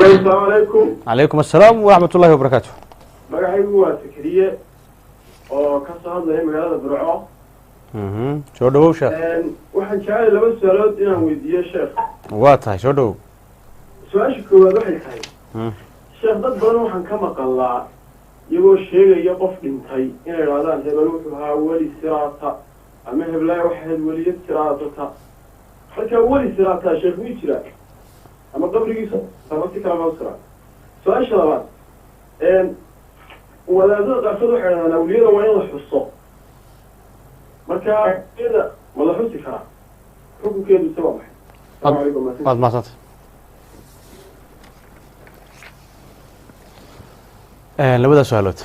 Asalaamu calaykum. Calaykum assalaam waraxmat ullahi wabarakaatu. Magacaygu waa Sakariye oo ka soo hadlaya magaalada Burco. Soo dhawow, sheekh. Waxaan jeclay laba su-aalood inaan weydiiyo sheekh. Waa tahay, soo dhawow. Su-aasha koowaad waxay tahay, sheekh, dad badan waxaan ka maqalnaa iyagoo sheegaya qof dhintay inay idhahdaan hebel wuxuu ahaa weli siraata ama heblaaya waxay ahayd weliya siraatata. Halkaa weli siraataa, sheekh, miyuu jiraa ama qabrigiisa ama si kale ma siraa? Su-aasha labaad, wadaadada qaarkood waxay idhahdaan awliyada waa in la xuso. Marka awliyada ma la xusi karaa? Xukunkeedu se waa maxay? Asalaamu calaykum. Waad mahadsantay. Labada su-aalood.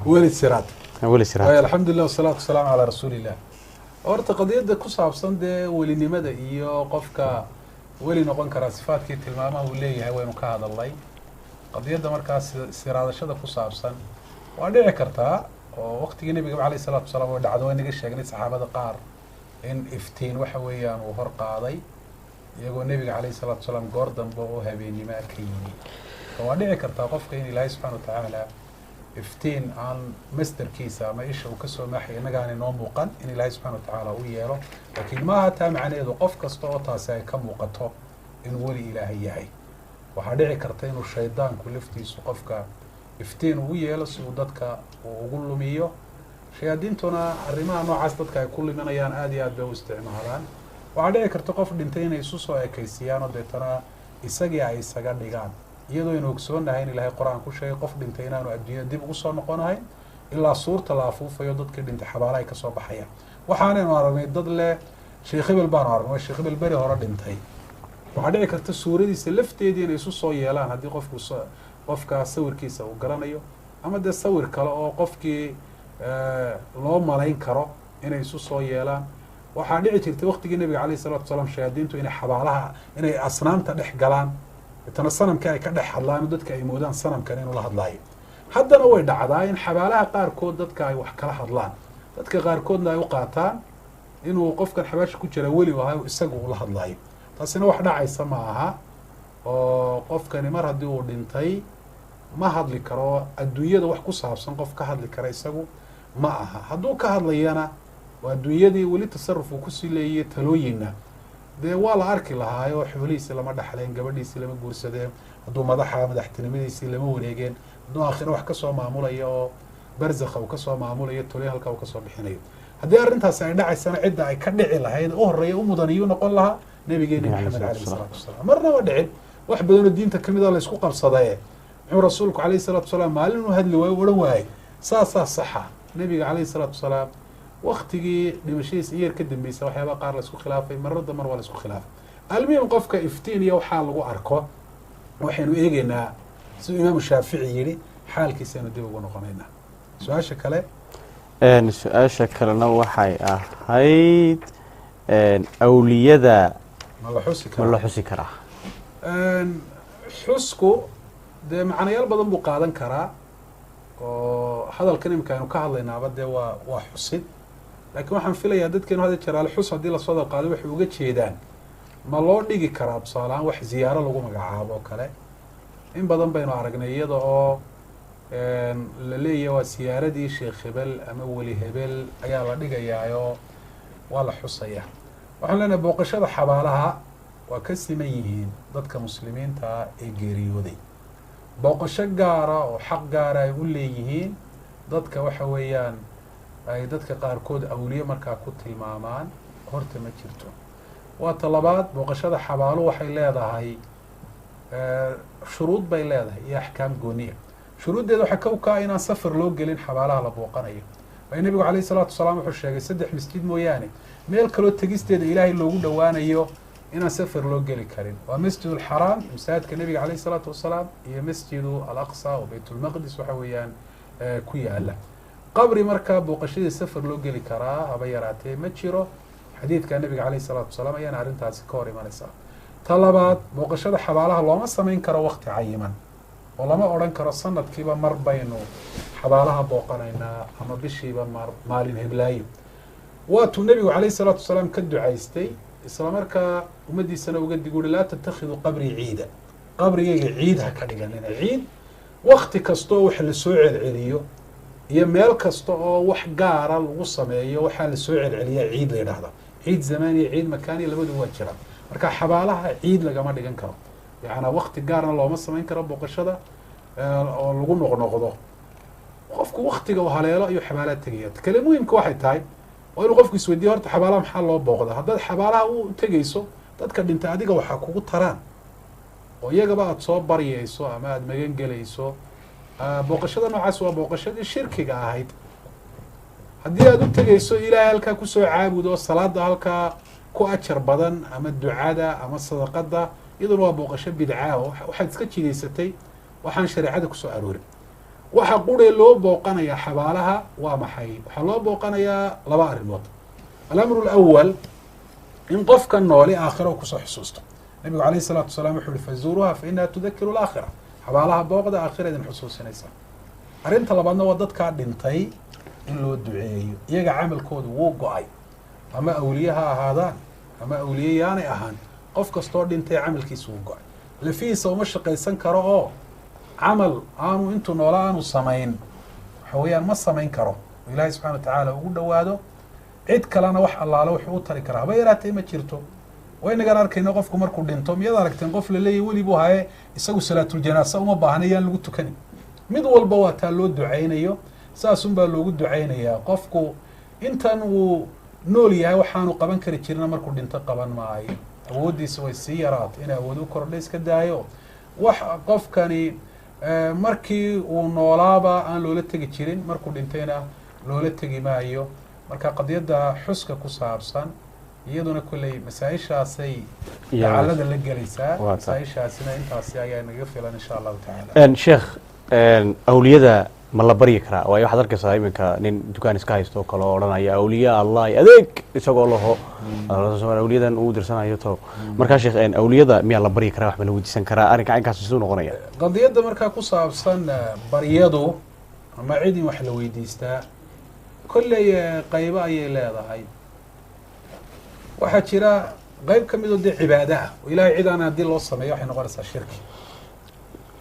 Weli siraad. Weli siraad. Waay, alxamdulilah wasalaatu wasalaamu calaa rasuulillah. Horta qadiyadda ku saabsan dee welinimada iyo qofka weli noqon karaa sifaadkii tilmaamaha uu leeyahay waynu ka hadalnay. Qadiyadda markaas siraadashada ku saabsan waa dhici kartaa oo waqtigii nebiga alayh isalaatu wasalaam oo dhacdo way naga sheegnay saxaabada qaar in iftiin waxa weeyaan uu hor qaaday iyagoo nebiga alayh isalaatu wasalaam goor dambe oo habeenimaa ka yimi. Marka waa dhici kartaa qofka in Ilaahay subxana watacaala iftiin aan masderkiisa ama isha uu kasoo maaxay innaga aan inoo muuqan in Ilaahay subxana watacaala u yeelo, laakiin maaha taa macnaheedu qof kasta oo taasi ay ka muuqato inuu weli Ilaahay yahay. Waxaa dhici karta inuu shaydaanku laftiisu qofka iftiin ugu yeelo si uu dadka uu ugu lumiyo. Shayaadiintuna arrimaha noocaas dadka ay ku luminayaan aada iyo aad bay u isticmaalaan. Waxaa dhici karta qof dhintay inay isu soo ekaysiiyaan oo deetana isagii ay isaga dhigaan, iyadoo aynu ogsoonahay in Ilaahay qur-aan ku sheegay qof dhintay inaanu adduunyada dib ugu soo noqonahayn ilaa suurta la afuufayo dadkii dhintay xabaala ay kasoo baxayaan. Waxaanaynu aragnay dad leh sheekh hebel baanu aragnay, waa sheekh hebel beri hore dhintay. Waxaa dhici karta suuradiisa lafteedii inay isu soo yeelaan haddii qofku qofkaa sawirkiisa uu garanayo ama dee sawir kale oo qofkii loo malayn karo inay isu soo yeelaan. Waxaa dhici jirtay waqtigii nebiga alayh isalatu wasalaam shayaadiintu inay xabaalaha, inay asnaamta dhex galaan, tana sanamka ay ka dhex hadlaan oo dadka ay moodaan sanamkan inuu la hadlaayo. Haddana way dhacdaa in xabaalaha qaarkood dadka ay wax kala hadlaan, dadka qaarkoodna ay u qaataan inuu qofkan xabaasha ku jira weli ahay isagu ula hadlaayo. Taasina wax dhacaysa ma aha oo qofkani mar haddii uu dhintay ma hadli karo. Adduunyada wax ku saabsan qof ka hadli kara isagu ma aha. Hadduu ka hadlayana waa adduunyadii weli tasaruf uu kusii leeyay, talooyinna dee waa la arki lahaayoo xoolihiisi lama dhexleen, gabadhiisii lama guursadeen, hadduu madaxa madaxtinimadiisii lama wareegeen, hadduu aakhiro wax kasoo maamulayo oo barzakha uu kasoo maamulayo toliyo halka uu kasoo bixinayo. Haddii arrintaasi ay dhacaysana cidda ay ka dhici lahayd u horreeya u mudaniyuu noqon lahaa nabigeeni Maxamed alayhi salaatu wasalaam. Marnaba dhicin. Wax badanoo diinta kamid a la isku qabsadaye muxuu rasuulku alayhi salaatu wasalaam maalin u hadli waayo odhan waayey saasaa saxa? Nabiga alayhi salaatu wasalaam waktigii dhimashadiisa in yar ka dambeysa waxyaabaa qaar la isku khilaafay, marada mar waa la isku khilaafay. Almuhim qofka iftiin iyo waxaa lagu arko waxaynu eegeynaa siduu imaamu Shaafici yidhi xaalkiisaynu dib ugu noqonaynaa. Su-aasha kale. Su-aasha kalena waxay ahayd awliyada ma la xusi ma la karaa? Xusi karaa. Xusku dee macnayaal badan buu qaadan karaa oo hadalkan imika aynu ka hadlaynaaba dee waa xusid, laakiin waxaan filayaa dadkeenu hadda jeraale xus haddii lasoo hadal qaado waxay uga jeedaan ma loo dhigi karaa tusaale ahaan wax ziyaaro lagu magacaabo oo kale. In badan baynu aragnay iyada oo la leeyahay waa siyaaradii sheekh hebel ama weli hebel ayaa la dhigayaayoo waa la xusayaa. Waxaan leenahay booqashada xabaalaha waa ka siman yihiin dadka muslimiinta ee geeriyooday booqasho gaara oo xaq gaara ay u leeyihiin dadka waxa weeyaan ay dadka qaarkood awliye markaa ku tilmaamaan horta ma jirto. Waa ta labaad, booqashada xabaalu waxay leedahay shuruud bay leedahay iyo axkaam gooniya. Shuruuddeeda waxaa kow ka ah inaan safar loo gelin xabaalaha la booqanayo, waayo nebigu alayhi salaatu wasalaam wuxuu sheegay saddex masjid mooyaane meel kaloo tegisteeda Ilaahay loogu dhowaanayo inaan safar loo geli karin: waa Masjid Alxaraam, masaajidka nebiga alayhi salaatu wasalaam, iyo Masjidu Alaqsa oo Baytulmaqdis waxa weeyaan ku yaala. Qabri markaa booqashadii safar loo geli karaa haba yaraatee ma jiro. Xadiidka nebiga alayhi salaatu wasalaam ayaana arrintaasi ka hor imanaysaa. Ta labaad, booqashada xabaalaha looma samayn karo waqti cayiman oo lama odhan karo sanadkiiba mar baynu xabaalaha booqanaynaa ama bishiiba mar maalin heblaayo. Waatuu nebigu calayhi salaatu wasalaam ka ducaystay, isla markaa ummaddiisana uga dig uri laa tattakhiduu qabrii ciida. Qabrigayga ciid ha ka dhiganina. Ciid wakti kasta oo wax lasoo celceliyo iyo meel kasta oo wax gaara lagu sameeyo waxaa lasoo celceliyaa ciid la yidhaahdaa. Ciid zamaani iyo ciid makaani labadu waa jiraan. Marka xabaalaha ciid lagama dhigan karo, yacanaa wakti gaarna looma samayn karo booqashada oo lagu noqnoqdo. Qofku waktiga uu haleelo ayuu xabaalaha tegaya. Kale muhimka waxay tahay waa inuu qofku isweydiiyo horta xabaalaha maxaa loo booqda. Haddaad xabaalaha u tegayso dadka dhintay adiga waxaa kugu taraan oo iyagaba aada soo baryayso ama aada magan gelayso, booqashada noocaas waa booqashadii shirkiga ahayd. Haddii aada u tegayso ilaahay halkaa kusoo caabudo oo salaada halkaa ku ajar badan ama ducada ama sadaqada, iyaduna waa booqasho bidcaa oo waxaad iska jidaysatay waxaan shareecada kusoo aroorin. Waxa quree loo booqanayaa xabaalaha waa maxay? Waxaa loo booqanayaa laba arrimood. Alamru alawal, in qofka nooli aakhira uu kusoo xusuusto. Nabigu alayh isalaatu wasalaam wuxu uhi fazuuruuha fa inaha tudakiru alaakhira, xabaalaha booqda aakhira idin xusuusinaysa. Arrinta labaadna waa dadkaa dhintay in loo duceeyo, iyaga camalkoodu wuu go-ay, ama awliye ha ahaadaan ama awliye yaanay ahaan, qof kastoo dhintay camalkiisa wuu go-ay. Lafihiisa uma shaqaysan karo oo camal aanu intuu noola aanu samayn waxa weeyaan ma samayn karo oo ilaahay subxana wa tacaala ugu dhowaado. Cid kalena wax allaale wuxuu u tari karaa haba yaraatee ma jirto. Waynagaan arkayna qofku markuu dhinto, miyaad aragteen qof la leeyahy weli buu haye isagu salaatuljanaasa uma baahna yaan lagu tukanin. Mid walba waa taa loo ducaynayo, saasun baa loogu ducaynayaa. Qofku intan uu nool yahay waxaanu qaban kari jirna markuu dhinto qaban maayo, awooddiisa way sii yaraato, inay awood u kordha iska daayo. Wax qofkani markii uu noolaaba aan loola tegi jirin, markuu dhintayna loola tegi maayo. Marka qadiyadda xuska ku saabsan iyaduna kolley masaa-ishaasay dacalada la gelaysaa, masaa-ishaasina intaasi ayaa naga filan insha allahu tacaala. Sheekh, awliyada ma la baryi karaa? Waayo waxaad arkaysaa iminka nin dukaan iska haysto oo kale oo odhanaya awliya allah adeeg isagoo laho awliyadan uu dirsanayo to. Markaa sheekh, awliyada miyaa la baryi karaa? Wax ma la weydiisan karaa? Arrinka caynkaas siduu noqonaya? Qadiyadda markaa ku saabsan baryadu ama cid in wax la weydiistaa kolley qaybo ayay leedahay. Waxaa jira qayb ka midoo dee cibaado ah oo ilahay cid aan haddii loo sameeyo waxay noqonaysaa shirki.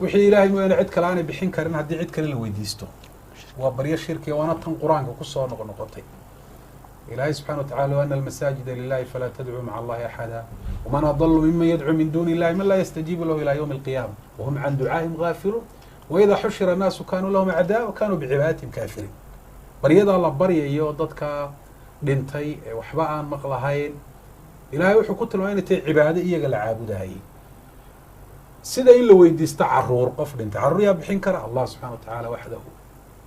Wixii ilaahay mooyaane cid kale aanay bixin karin haddii cid kale la weydiisto waa baryo shirkiga, waana tan qur-aanka kusoo noqnoqotay. Ilaahay subxana wa tacala ana almasaajida lilahi falaa tadcuu maca allahi axada waman adalu miman yadcuu min duni illahi man laa yastajiibu lahu ila ywmi alqiyaama wahum can ducaa'ihim gaafiluun waidaa xushira annaasu kanuu lahum acdaa wa kanuu bicibaadaatihim kaafiriin. Baryadaa la baryayo dadka dhintay ee waxba aan maqlahayn, ilaahay wuxuu ku tilmaamay inay tahay cibaado iyaga la caabudayay. Sida in la weydiisto caruur, qof dhintay carruur yaa bixin kara? Allah subxana wa tacaala waxdahu.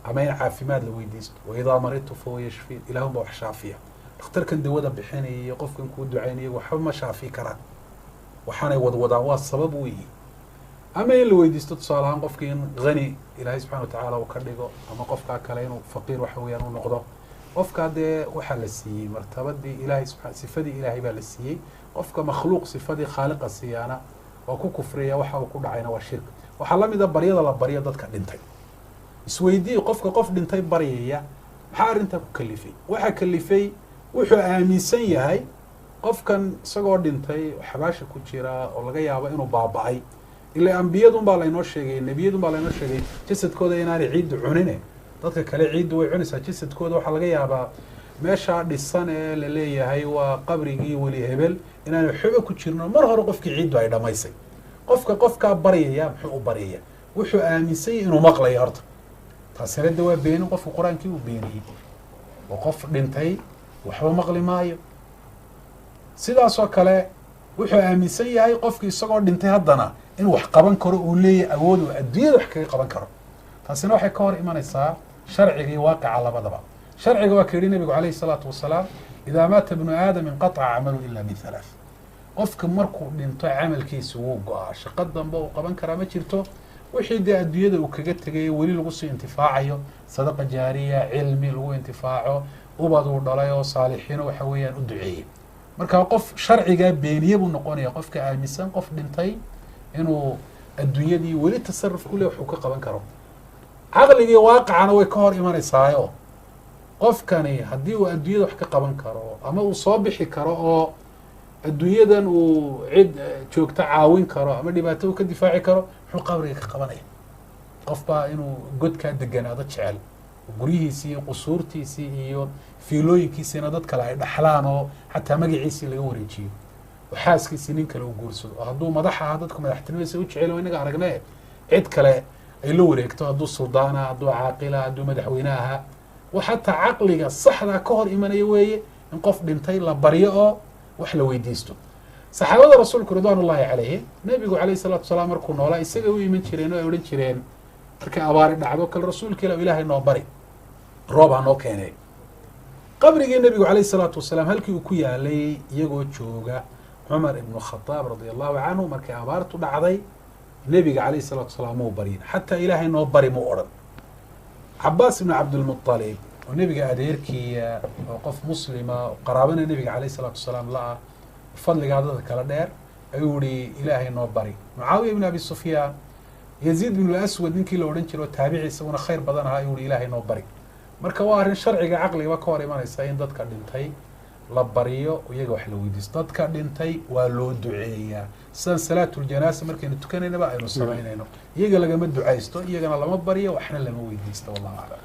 Ama in caafimaad la weydiisto, waidaa maridtu fahuwa yashfiin, ilahun baa wax shaafiya. Dhakhtarkan dawada bixinaya iyo qofkan kuu ducaynaya waxba ma shaafi karaan, waxaanay wadwadaan waa sabab weeyi. Ama in la weydiisto tusaale ahaan qofkii in hani ilaahay subxana wa tacaala uu ka dhigo, ama qofkaa kale inuu faqiir waxa weeyaan u noqdo. Qofkaa dee waxaa la siiyey martabadii ilahay subaa sifadii ilaahay baa la siiyey. Qofka makhluuq sifadii khaaliqa siiyaana waa ku kufriya, waxa uu ku dhacayna waa shirk. Waxaa lamid a baryada la baryo dadka dhintay. Isweydii qofka qof dhintay baryaya maxaa arrintaa ku kalifay? Waxaa kalifay wuxuu aaminsan yahay qofkan isagoo dhintay xabaasha ku jira oo laga yaabo inuu baaba-ay. Ilaa ambiyadun baa laynoo sheegay, nebiyadun baa laynoo sheegay jasadkooda inaanay ciiddu cunine, dadka kale ciiddu way cunaysaa jasadkooda. Waxaa laga yaabaa meeshaa dhisan ee la leeyahay waa qabrigii weli hebel inaanay xuba ku jirno, mar hore qofkii ciiddu ay dhamaysay. Qofka qofkaa baryaya muxuu u baryaya? Wuxuu aaminsan yahay inuu maqlayo horta. Taasina de waa beenin, qofku qur-aankii uu beeniyey oo qof dhintay waxba maqli maayo. Sidaasoo kale wuxuu aaminsan yahay qofkii isagoo dhintay haddana in wax qaban karo, uu leeyahay awood uu adduunyada wax kaga qaban karo. Taasina waxay ka hor imanaysaa sharciga iyo waaqica labadaba. Sharciga waa ka yidhi nabigu calayhi salaatu wasalaam, idaa maata bnu aadam inqataca camalu ila min halaath. Qofka markuu dhinto camalkiisa wuu go-aa, shaqo dambe uu qaban karaa ma jirto. Wixii dee adduunyada uu kaga tegay weli lagu sii intifaacayo, sadaqa jaariya, cilmi lagu intifaaco, ubad uu dhalay oo saalixiino waxa weeyaan u duceeyey. Marka qof sharcigaa beeniye buu noqonaya qofka aaminsan qof dhintay inuu adduunyadii weli tasaruf ku leh waxuu ka qaban karo. Caqligii waaqicana way ka hor imanaysaayo qofkani haddii uu adduunyada wax ka qaban karo ama uu soo bixi karo oo Adduunyadan uu cid joogto caawin karo ama dhibaato uu ka difaaci karo, muxuu qabriga ka qabanaya? Qof baa inuu godkaa deganaado jecel, guryihiisii iyo qusuurtiisii iyo fiilooyinkiisiina dad kale ay dhaxlaan, oo xataa magaciisii laga wareejiyo, oo xaaskiisii nin kale uu guursado, oo hadduu madax ahaa dadku madaxtinimadiisa u jecel oo inaga aragne cid kale ay la wareegto, hadduu suldaana, hadduu caaqila, hadduu madaxweyne ahaa. Wa xataa caqliga saxdaa ka hor imanaya weeye in qof dhintay la baryo oo wax la weydiisto. Saxaabada rasuulku ridwaan ullahi calayhim, nebigu calayhi salaatu wasalaam markuu noolaa, isagay u iman jireen oo ay odhan jireen markay abaari dhacdo kale: "Rasuulka ilah, Ilaahay noo bari, roob ha noo keenee." Qabrigii nebigu calayhi salaatu wasalaam halkii uu ku yaalay iyagoo jooga, Cumar ibnu Khadaab radia allahu canhu markay abaartu dhacday nebiga calayhi salaatu wasalaam muu baryin, xataa "Ilaahay noo bari" muu odhan. Cabaas ibnu Cabdilmualib oo nebiga adeerkiya, oo qof muslima oo qaraabana nebiga calayhi salaatu wasalaam la-ah, fadligaa dadka kala dheer, ayuu yihi: "Ilaahay noo bari." Mucaawiya ibn Abi Sufyaan, Yaziid ibn Aswad ninkii la odhan jiro oo taabici isaguna khayr badan ahaa, ayuu yihi: "Ilaahay noo bari." Marka waa arrin sharciga caqligaba ka hor imanaysa in dadka dhintay la baryo, iyaga wax la weydiisto. Dadka dhintay waa loo duceeyaa, sidaan salaatuljanaasa markaynu tukanaynaba aynu samaynayno. Iyaga lagama ducaysto, iyagana lama baryo, waxna lama weydiisto. Wallahu aclam.